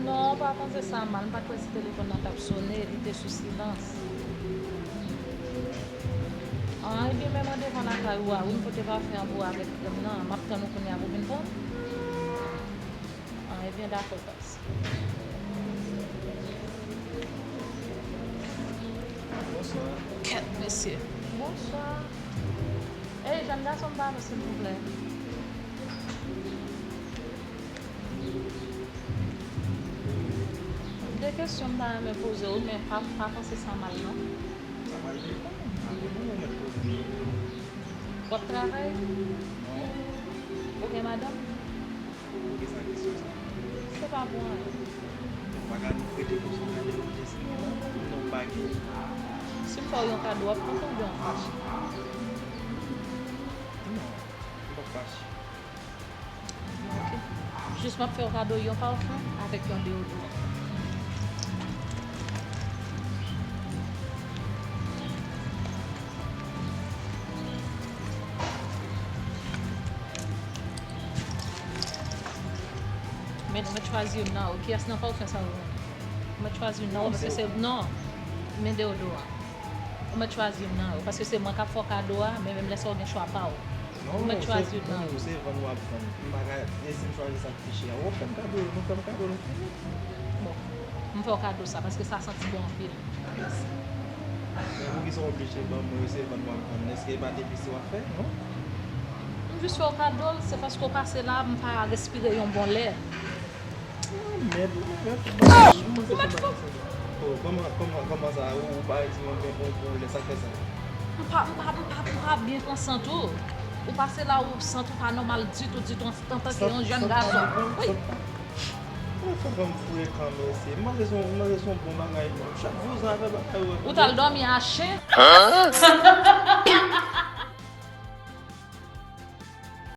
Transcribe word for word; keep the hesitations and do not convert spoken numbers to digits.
Non, pa panse sa mal. M pa t wè si telefòn nan t ap sone, li te sou silans. Ah, ebyen, menm an devan lakay ou a, wi, m pote pafen an pou ou avèk krèm nan. M ap tann ou kounye a pou vin pran. Ah, ebyen, dakò, Tans. Bonswa. Kèt, mesye. Bonswa. Ey, jèn gason m pale, silvouplè. De kesyon m ta renmen poze w, men pa, pa panse sa mal, non. Sa mal de kòman? Apre nou mèt poze. W ap travay? Non. Ou gen madanm? Poukisa kesyon sa? Se pa pou anyen. Ou pa ka nou prete konsa, gade, ou te si non, ou pa gen. Si m fè w yon kado, w ap kontan oubyen w ap fache? Non, m p ap fache. Ok. Jis m ap fè w kado yon pafen avèk yon deodoran. Men, mwen chwazi youn nan yo. Kiyès nan pafen sa yo? Mwen chwazi youn nan yo, paske se, non, men deodoran. Ou mèt chwazi youn nan yo, paske se mwen k ap fè w kado a, men menm lè sa w gen chwa pa w. Ou mèt chwazi youn nan yo. Non, se vann w ap vann. M pa ka, e si m chwazi sa k pi chè a? Ou fè m kado, nou fè m kado, nou fini. Bon, m fè w kado sa, paske sa santi bon anpil. Mèsi. Men poukisa w oblije ban mwen yo, se vann w ap vann? Èske e pa t episew w ap fè, non? M jis fè w kado l, se paske w pase la, m pa respire yon bon lè. Mèd, ou mèd, ou mèd fou. Oh, kòman, kòman, kòman sa, ou, ou parèt yon bon, bon, bon lè, sa k fè sa? M pa, m pa, m pa, m pa byen pran san tou. Ou pase la, ou san tou pa nòmal ditou, ditou, an, antanke yon jèn gason. Wi. Ou fè fanm frekan, mesye. Manzè se yon, manzè se yon bon bagay, non. Chak jou sa fè bagay, wè. Ou t al dòmi a chen?